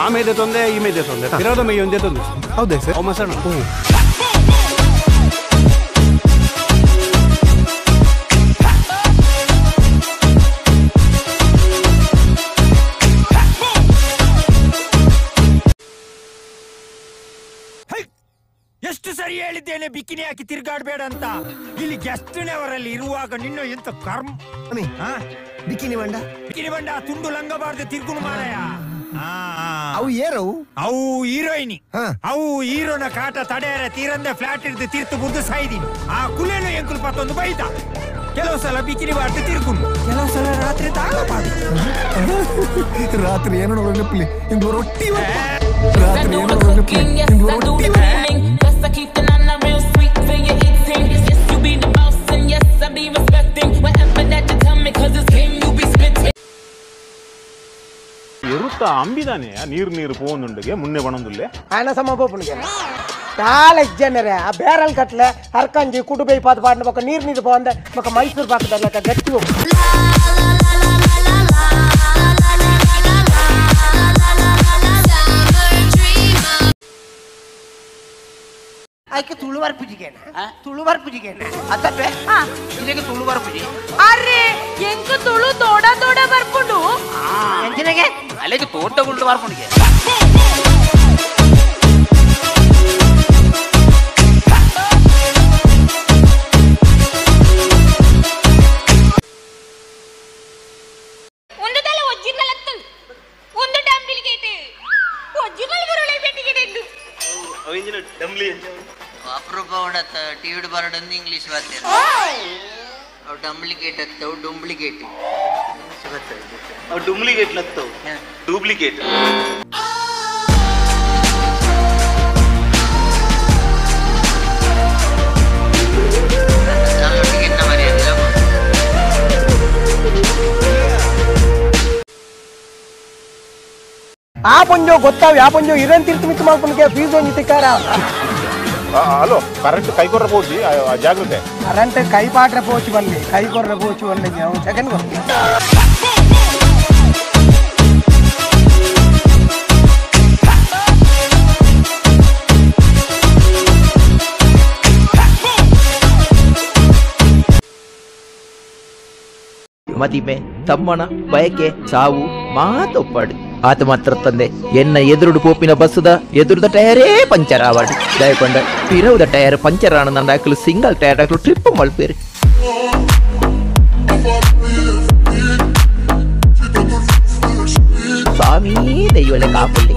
ಆಮೇಲೆ ತೊಂದೆ ಈ ಮೇಲೆ ತೊಂದೆ ಇರೋದ ಮೈ ಒಂದೇ ತೊಂದೆ. ಹೌದಾ ಸರ್? ಅವು ಮಸಣ. ಎಷ್ಟು ಸರಿ ಹೇಳಿದ್ದೇನೆ ಬಿಕಿನಿ ಹಾಕಿ ತಿರ್ಗಾಡ್ಬೇಡ ಅಂತ. ಇಲ್ಲಿ ಗೆಸ್ಟ್ನವರಲ್ಲಿ ಇರುವಾಗ ನಿನ್ನ ಎಂತ ಕರ್ಮ. ಬಿಕಿನಿ ಬಂಡ ಬಿಕಿನಿ ಬಂಡ ತುಂಡು ಲಂಗಬಾರ್ದು ತಿರ್ಗುನು ಮಾರಾಯ. ಅವು ಏರವು ಅವು ಹೀರೋಯಿನಿ. ಅವು ಹೀರೋನ ಕಾಟ ತಡೆಯರ ತೀರಂದೆ ಫ್ಲಾಟ್ ಹಿಡಿದು ತೀರ್ತು ಬುದ್ದು ಸಾಯ್ದೀನಿ. ಆ ಕುಲೇನು ಎಂಕುಲು ಪತ್ತೊಂದು ಬೈತ. ಕೆಲವು ಸಲ ಬಿಕಿನಿ ಬಾರ್ದು ತಿರ್ಗುನು, ಕೆಲವು ಸಲ ರಾತ್ರಿ ತಾಳಬಾರ್ದು. ರಾತ್ರಿ ಏನೋ ನೆನಪಲ್ಲಿ ಇಂದು ರೊಟ್ಟಿ, ರಾತ್ರಿ ಏನೋ ನೆನಪಲ್ಲಿ ಇಂದು ರೊಟ್ಟಿ. ಎರುತ್ತ ಅಂಬಿದಾನೆ ನೀರು ನೀರು ಪೋವೊಂದುಂಡಿಗೆ ಮುನ್ನೆ ಬಣಂದುಲ್ಲೆ ಆಯನ ಸಮ ಪೋಪುನಿಗೆ ದಾಲ ಜನರೇ ಆ ಬ್ಯಾರಲ್ ಕಟ್ಲೆ ಹರ್ಕಂಜಿ ಕುಡುಬೈ ಪಾದ ಪಾಡ್ನ ಬೊಕ ನೀರು ನೀರು ಪೋಂದೆ ಬೊಕ ಮೈಸೂರು ಪಾಕದಲ್ಲ ಗಟ್ಟಿ ಹೋಗು. ಆಯ್ಕೆ ತುಳುವಾರ್ ಪೂಜೆಗೇನ ತುಳುವಾರ್ ಪೂಜೆಗೇನ ಅತ್ತಪ್ಪೆ ಇದಕ್ಕೆ ತುಳುವಾರ್ ಪೂಜೆ. ಅರೆ ಎಂಕ ತುಳು ತೋಡ ತೋಡ ಬರ್ಪುಂಡು ಎಂಜಿನಗೆ ಅಲ್ಲಿಗೆ ತೋಟ ಗುಂಡು ಬರ್ಪುಂಡಿಗೆ. ಒಂದು ತಲೆ ಒರಿಜಿನಲ್ ಅತ್ತು ಒಂದು ಡಂಬ್ಲಿಕೇಟ್. ಒರಿಜಿನಲ್ ಬರುಳೆ ಪೆಟ್ಟಿಗೆ ಇದ್ದು ಅಪರೂಪ ಹೊಡತ್ತ ಟಿವಿಡ್ ಬರಡಂದು ಇಂಗ್ಲೀಷ್ ಬರ್ತೀರ. ಅವು ಡಂಬ್ಲಿಕೇಟ್ ಅತ್ತವು ಡೂಪ್ಲಿಕೇಟ್. ಅವು ಡೂಪ್ಲಿಕೇಟ್ ಲತ್ತವು ಡೂಪ್ಲಿಕೇಟ್. ಆ ಪಂಜೋ ಗೊತ್ತಾವ್ ಆ ಪಂಜೋ ಇರೇನ್ ತೀರ್ತು ಮಿತ್ತು ಮಾಡ್ಕೊಂಡಿಗೆ ಫೀಸ್ ಒಂಜಿ ತಿಕ್ಕಾರ. ಹಲೋ ಕರೆಂಟ್ ಕೈ ಕೊರ್ರ ಪೋಚಿ ಜಾಗ್ರತೆ. ಕರೆಂಟ್ ಕೈ ಪಾಟ್ರೆ ಪೋಚಿ ಬನ್ನಿ ಕೈ ಕೊರ್ರ ಪೋಚಿ ಬನ್ನಿ ಅವು ಸೆಕೆಂಡ್ ಗೊತ್ತಿಲ್ಲ. ಮದಿಮೆ ತಮ್ಮನ ಬಯಕೆ ಸಾವು ಮಾತೊಪ್ಪಾಡು ಆತ ಮಾತ್ರ ತಂದೆ ಎನ್ನ ಎದುರುಡು ಪೋಪಿನ ಬಸ್ಸುದ ಎದುರುದ ಟೈರೇ ಪಂಚರ್ ಆವಾಡು ದಯಕೊಂಡ ಪಿರವುದ ಟೈರ್ ಪಂಚರ್ ಆನಂದ ಹಾಕಲು ಸಿಂಗಲ್ ಟೈರ್ ಹಾಕಲು ಟ್ರಿಪ್ ಮಲ್ಪೇರು. ಸ್ವಾಮಿ ದೈವಲೆ ಕಾಪುಲ್ಲಿ.